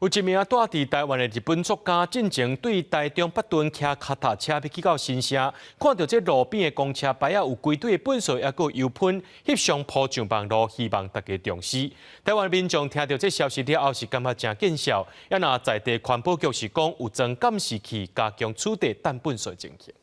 有一名蹛佇台灣的日本作家，進前對台中北屯騎跤踏車欲去到新社，看著這路邊的公車牌仔有規堆的糞埽，抑閣有油噴，翕相鋪上網路，希望大家重視。台灣民眾聽著這消息了後是感覺誠見笑，啊若在地環保局是講有裝監視器加強取締擲糞埽情形。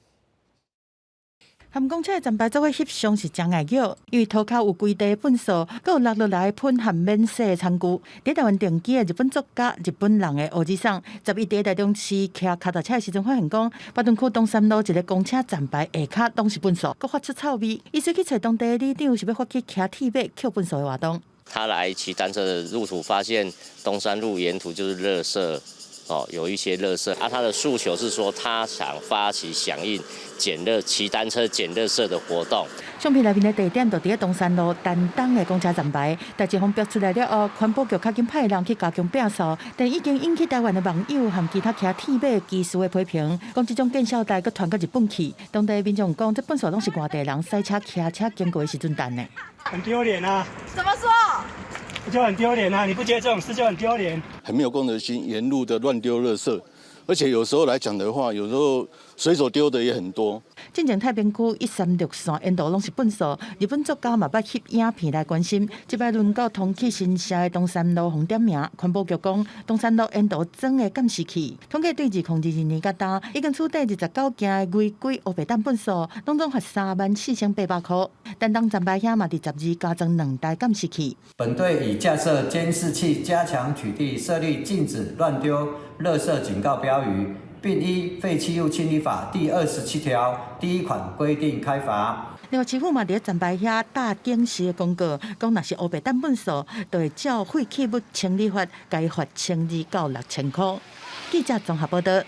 含公車的站牌做伙翕相是誠礙叫，因為塗跤有規地糞埽，閣有落落來噴含免洗的餐具。佇台灣定居的日本作家、日本人的歐吉桑，11佇台中市騎跤踏車的時陣，發現講，北屯區東山路一个公車站牌下跤攏是糞埽，閣發出臭味。伊隨去揣當地的里長，是欲發起騎鐵馬抾糞埽的活動。他來騎單車的路途，發現東山路沿途就是垃圾。哦，有一些垃圾啊，他的訴求是說，他想發起響應撿垃騎單車撿垃圾的活動。相片內面的地點就佇咧東山路丹東的公車站牌，代誌風爆出來了後，環保局較緊派人去加強摒掃，但已經引起台灣的網友和其他騎鐵馬騎士的批評，講這種見笑代閣傳到日本去，當地民眾講，這糞埽攏是外地人駛車騎車經過的時陣擲的。很丟臉啊！怎麼說？就很丟臉啊！你不覺得這種事就很丟臉？很沒有公德心，沿路的亂丟垃圾，而且有時候來講的話，有時候隨手丟的也很多。進前太平區136線沿途攏是糞埽，日本作家嘛捌翕影片來關心。這擺輪到通去新社的東山路予點名，環保局講東山路沿途裝的監視器，統計對2022年到今，已經取締29件的違規烏白擲糞埽，攏總罰34,800箍。丹東站牌遐嘛，佇12加裝兩台監視器。本隊已架設監視器，加強取締，設立禁止亂丟垃圾警告標語，並依廢棄物清理法第27條第1款規定開罰。另外，市府嘛佇咧站牌遐貼警示的廣告，講若是烏白擲糞埽，就會照廢棄物清理法，共伊罰12,000到6千箍。記者綜合報道。